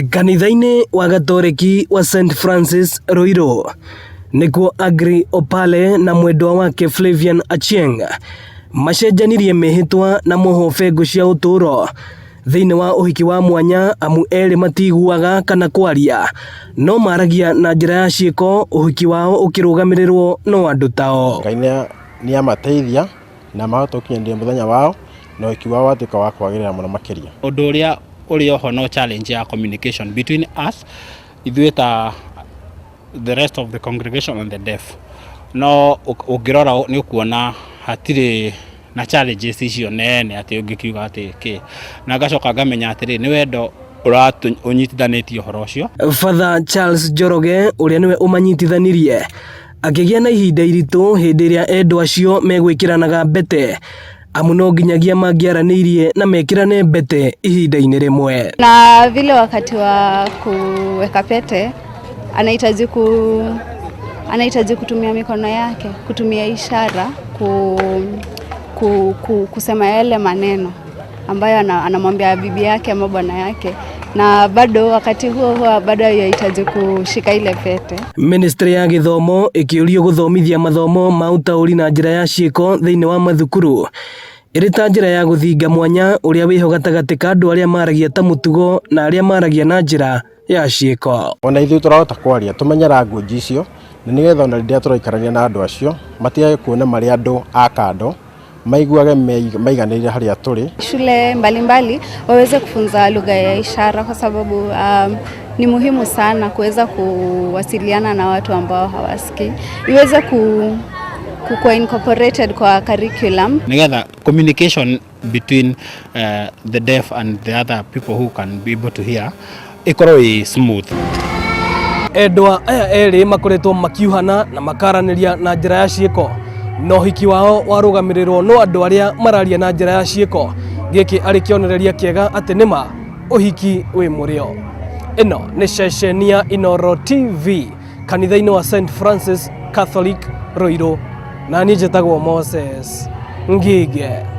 Kanitha-inĩ wa Gatoreki wa St Francis Ruiru nĩkuo Agri Opale na mwendwa wake Flavian Achieng macenjanirie mĩhĩtwa na moho bengũ cia ũtũũro thĩinĩ wa ũhiki wa mwanya amu erĩ matiguaga kana kwaria no maragia na njĩra ya ciĩko ũhiki wao ũkĩrũgamĩrĩrwo no andũ tao. Ngai nĩ amateithia na mahota gũkinyanĩria mũthenya wao na ũhiki wao watuĩka wa kwagĩrĩra mũno makĩria. Ũndũ ũrĩa ũrĩ oho no challenge ya communication between us ithuĩ ta the rest of the congregation and the deaf no ũngĩrora nĩ ũkuona hatirĩ na challenges icio nene atĩ ũngĩkiuga atĩ kĩ na ngacoka ngamenya atĩrĩ nĩ wendo ũnyitithanĩtie ũhoro ũcio. Father Charles Njoroge ũrĩa nĩwe ũmanyitithanirie akĩgĩa na ihinda iritũ hĩndĩ ĩrĩa endwa acio megwĩkĩranaga mbete amu no nginyagia mangĩaranĩirie na mekĩrane mbete ihinda-inĩ rĩmwe. Na vile wakati wa kuweka pete anahitaji kutumia mikono yake, kutumia ishara kusema yale maneno ambayo anamwambia bibi yake ama bwana yake, na bado wakati huo huo bado yahitaji kushika ile pete. Ministry ya gĩthomo ĩkĩũrio gũthomithia mathomo ma ũtaũri na njĩra ya ciĩko thĩinĩ wa mathukuru ĩrĩ ta njĩra ya gũthinga mwanya ũrĩa wĩho gatagatĩ ka andũ arĩa maragia ta mũtugo na arĩa maragia na njĩra ya ciĩko. Ona ithuĩ tũrahota kwaria tũmenye language icio na nĩgetha ona rĩrĩa tũraikarania na andũ acio matigage kuona marĩ andũ a kando maiguage maiganĩire harĩa tũrĩ. Shule mbalimbali waweze kufunza lugha ya ishara kwa sababu ni muhimu sana kuweza kuwasiliana na watu ambao hawasikii, iweze kukuwa incorporated kwa curriculum. Nigetha communication between the deaf and the other people who can be able to hear ikorwo ĩ smooth. Endwa aya erĩ makoretwo makiuhana na makaranĩria na njĩra ya ciĩko na ũhiki wao warũgamĩrĩrwo no andũ arĩa mararia na njĩra ya ciĩko. Gĩkĩ arĩ kĩonereria kĩega atĩ nĩma ũhiki wĩ mũrĩo. Ĩno nĩ ceceni ya Inooro TV kanitha-inĩ wa St Francis Catholic Ruiru, na niĩ njĩtagwo Moses Ngige.